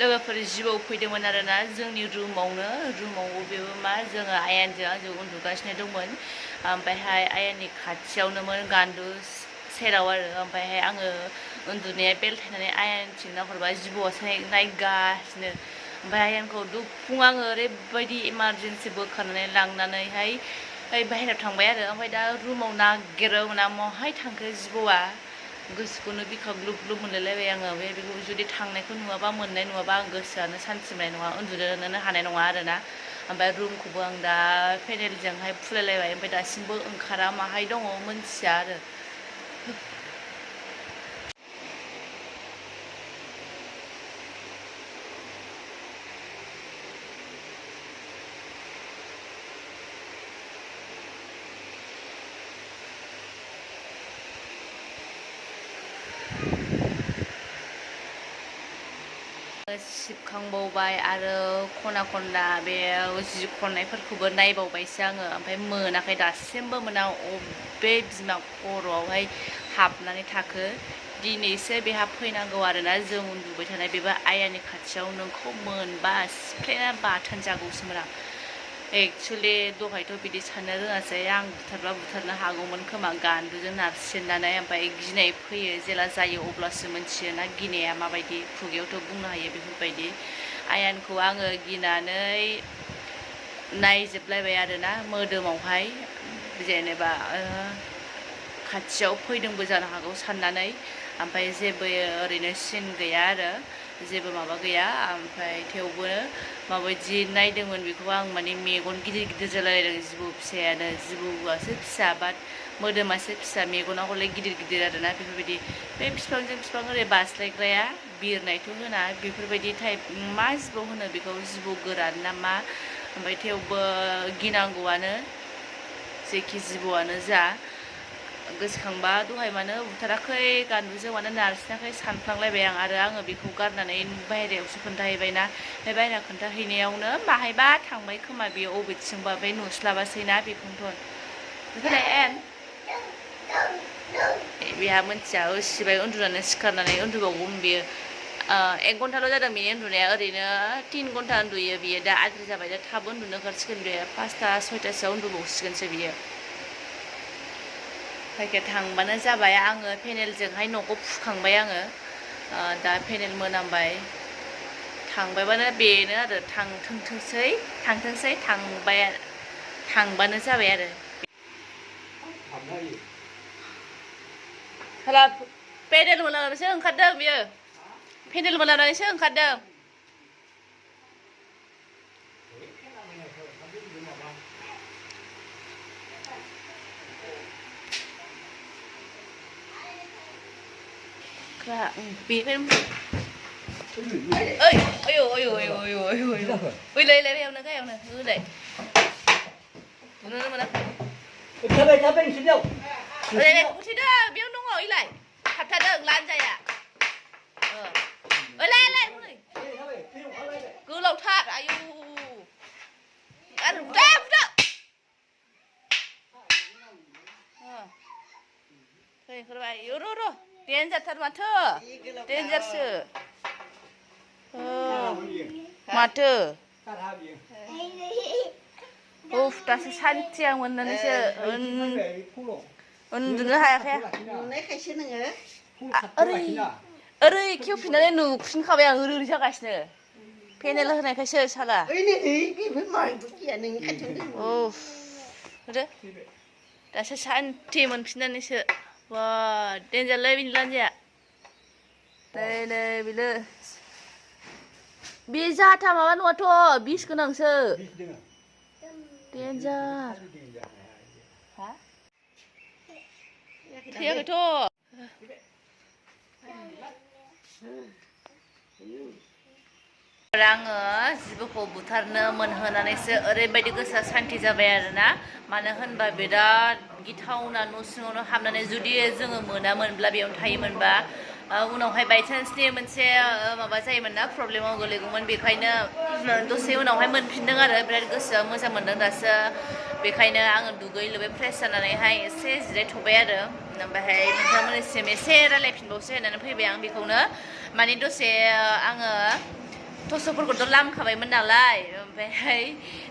लोगोफोर जिबौ फैदोंमोन आरोना जोंनि रुमाव बेबो मा जोङो आयानजों आंजों उन्दुगासिनो दंमोन ओमफ्रायहाय आयाननि खाथियावनोमोन गान्दु सेराव आरो ओमफ्रायहाय आङो उन्दुनाया बेलथायनानै आयानथिं नाहरबा जिबौआसो नायगासिनो ओमफ्राय आयानखौ दुखुं आङो ओरैबायदि इमारजेन्सि बोखारनानै लांनानैहाय बाहेरायाव थांबाय आरो ओमफ्राय दा रुमाव नागिरो मोना महाय थांखो जिबौआ गोसोखौनो बिखा ग्लुब ग्लुब मोनलायलायबाय आङो ओमफ्राय बेखौ जुदि थांनायखौ नुवाबा मोननाय नुवाबा आं गोसोआनो सान्थि मोननाय नङा उन्दुनोनो हानाय नङा आरोना ओमफ्राय रुमखौबो आं दा पेनेलजोंहाय फुलायलायबाय ओमफ्राय दासिमबो ओंखारा माहाय दङ मोनथिया आरो सिबखांबावबाय आरो खना खनला बे जि खननायफोरखौबो नायबावबायसो आङो ओमफ्राय मोनाखै दासिमबो मोना अबे बिमा खर'आवहाय हाबनानै थाखो दिनैसो बेहा फैनांगौ आरोना जों उन्दुबाय थानाय बेबो आयानि खाथियाव नोंखौ मोनबा सिफ्लेना बाथोन जागौसोमोन आं एक्सुवेलि दहायथ' बिदि साननो रोङासै आं बुथारबा बुथारनो हागौमोन खोमा गान्दुजों नारसिननानै ओमफ्राय गिनाय फैयो जेला जायो अब्लासो मोनथियोना गिनाया माबायदि खुगायावथ' बुंनो हायो बेफोरबायदि आयानखौ आङो गिनानै नायजोबलायबाय आरोना मोदोमावहाय जेनेबा खाथियाव फैदोंबो जानो हागौ साननानै ओमफ्राय जेबो ओरैनो सिन गैया आरो जेबो माबा गैया ओमफ्राय थेवबो माबायदि नायदोंमोन बेखौ आं माने मेगन गिदिर गिदिर जालायलायदों जिबौ फिसायानो जिबौआसो फिसा बाट मोदोमासो फिसा मेगना हले गिदिर गिदिर आरोना बेफोरबायदि बे बिफांजों बिफां ओरै बास्लायग्राया बिरनायथ' होना बेफोरबायदि टाइप मा जिबौ होनो बेखौ जिबौ गोरान ना मा ओमफ्राय थेवबो गिनांगौआनो जेखि जिबौआनो जा गोसोखांबा दहाय मानो बुथाराखै गान्दुजों मानो नारसिनाखै सानफ्लांलायबाय आं आरो आङो बेखौ गारनानै बाहेरायावसो खोन्थाहैबायना बे बाहेरायाव खोन्थाहैनायावनो बाहायबा थांबाय खोमा बेयो अबेथिंबा ओमफ्राय नुस्लाबासैना बेखौनोथ' बेखौलाय एन बेहा मिथिया उसिबाय उन्दुनानै सिखारनानै उन्दुबावगौमोन बियो 1 घन्टाल' जादों बेनि उन्दुनाया ओरैनो 3 घन्टा उन्दुयो बियो दा आद्रि जाबाय दा थाब उन्दुनो ओंखारसिगोन बियो 5टा 6टासोआव उन्दुबावसिगोनसो बियो जायखिया थांबानो जाबाय आङो पेनेलजोंहाय न'खौ फुखांबाय आङो दा पेनेल मोनामबाय थांबायबानो बेनो आरो थांथोंसै थांबानो जाबाय आरो हाला पेनेल मोनामनानैसो ओंखारदों बियो पेनेल मोनामनानैसो ओंखारदों गोलावथार आयु आरो र' डेन्जारथार माथो डेन्जारसो माथो उफ दासो सान्थि आं मोननानैसो उन्दुनो हायाखै ओरै खेवफिननानै नुफिनखाबाय आं ओरै जागासिनो पेनेल होनायखायसो साला उफ दासो सान्थि मोनफिननानैसो वा डेन्जारलै बिनि लान्जाया नै बेनो बे जाथा माबा नङाथ' बिस गोनांसो डेन्जार थैयाखैथ' आङो जिबौखौ बुथारनो मोनहोनानैसो ओरैबायदि गोसोआ सान्थि जाबाय आरोना मानो होनबा बिराद गिथावना न' सिङावनो हाबनानै जुदि जोङो मोनामोनब्ला बेयावनो थायोमोनबा उनावहाय बायचान्सनि मोनसे माबा जायोमोन ना प्रब्लेमाव गोलैगौमोन बेखायनो दसे उनावहाय मोनफिनदों आरो बिराद गोसोआ मोजां मोनदों दासो बेखायनो आङो दुगै लोबै फ्रेस जानानैहाय एसे जिरायथ'बाय आरो ओमफ्रायहाय नोंथांमोननिसिम एसे रायलायफिनबावसै होननानै फैबाय आं बेखौनो माने दसे आङो थसफोरखौथ' लामखाबायमोन नालाय ओमफ्राय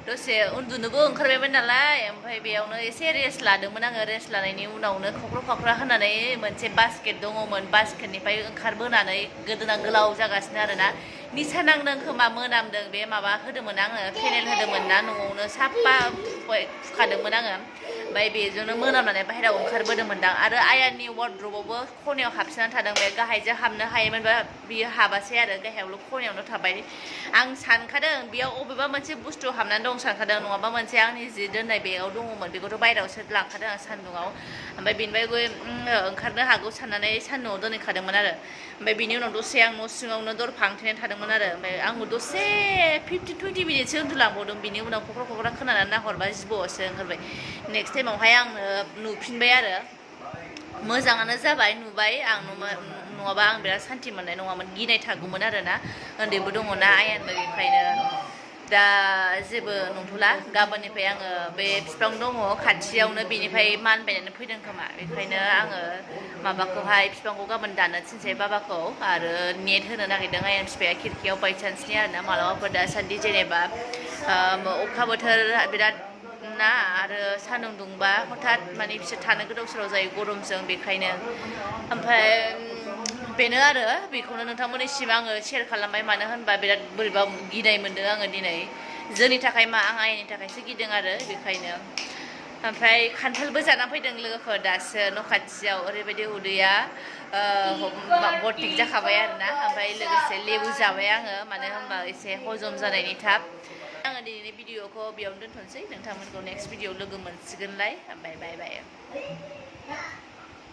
दसे उन्दुनोबो ओंखारबायमोन नालाय ओमफ्राय बेयावनो एसे रेस्ट लादोंमोन आङो रेस्ट लानायनि उनावनो खख्र' खख्रा होनानै मोनसे बास्केट दङमोन बास्केटनिफ्राय ओंखारबोनानै गोदोना गोलाव जागासिनो आरोना निसा नांदों खोमा मोनामदों बे माबा होदोंमोन आङो फेनेल होदोंमोन ना न'आवनो साफा फुखादोंमोन आङो ओमफ्राय बेजोंनो मोनामनानै बाहेरायाव ओंखारबोदोंमोनदां आरो आयाननि वार्डरबावबो खनायाव हाबसोनानै थादों बे गाहायजों हाबनो हायोमोनबा बियो हाबासै आरो गाहायावल' खनायावनो थाबाय आं सानखादों बेयाव अबेबा मोनसे बुस्थु हाबनानै दं सानखादों नङाबा मोनसे आंनि जि दोननाय बेगाव दङमोन बेखौथ' बायहेरायावसो लांखादों आं सान्दुङाव ओमफ्राय बेनिफ्राय ओंखारनो हागौ साननानै सान्दुङाव दोनहैखादोंमोन आरो ओमफ्राय बिनि उनाव दसे आं न' सिङावनो दर फांथेनानै थादोंमोन आरो ओमफ्राय आंबो दसे 15-20 मिनिटसो उन्दुलांबावदों बिनि उनाव खख्र' खख्रा खोनानानै नाहरबा जिबौआवसो ओंखारबाय नेक्स्ट टाइमावहाय आङो नुफिनबाय आरो मोजाङानो जाबाय नुबाय आं नङाबा आं बिराद सान्थि मोननाय नङामोन गिनाय थागौमोन आरोना उन्दैबो दङना आयानबो बेखायनो दा जेबो नंथ'ला गाबोननिफ्राय आङो बे बिफां दङ खाथियावनो बेनिफ्राय मानबायनानै फैदों खोमा बेखायनो आङो माबाखौहाय बिफांखौ गाबोन दाननो थिनसै बाबाखौ आरो नेट होनो नागिरदों आयन बिफाया खिरखियाव बायसान्सनि आरोना मालाबाफोर दासान्दि जेनेबा अखा बोथोर बिराद ना आरो सान्दुं दुंबा हथात माने बिसोर थानो गोदाव सोराव जायो गरमजों बेखायनो ओमफ्राय बेनो आरो बेखौनो नोंथांमोननिसिम आङो शेयार खालामबाय मानो होनबा बिराद बोरैबा गिनाय मोनदों आङो दिनै जोंनि थाखाय मा आं आइनि थाखायसो गिदों आरो बेखायनो ओमफ्राय खान्थालबो जाना फैदों लोगोफोर दासो न' खाथियाव ओरैबायदि उदैया बरटिक जाखाबाय आरोना ओमफ्राय लोगोसे लेबु जाबाय आङो मानो होनबा एसे हजम जानायनि थाब आङो दिनैनि भिडिअखौ बेयावनो दोनथ'नोसै नोंथांमोनखौ नेक्स्ट भिडिअ लोगो मोनसिगोनलाय बाय बाय बाय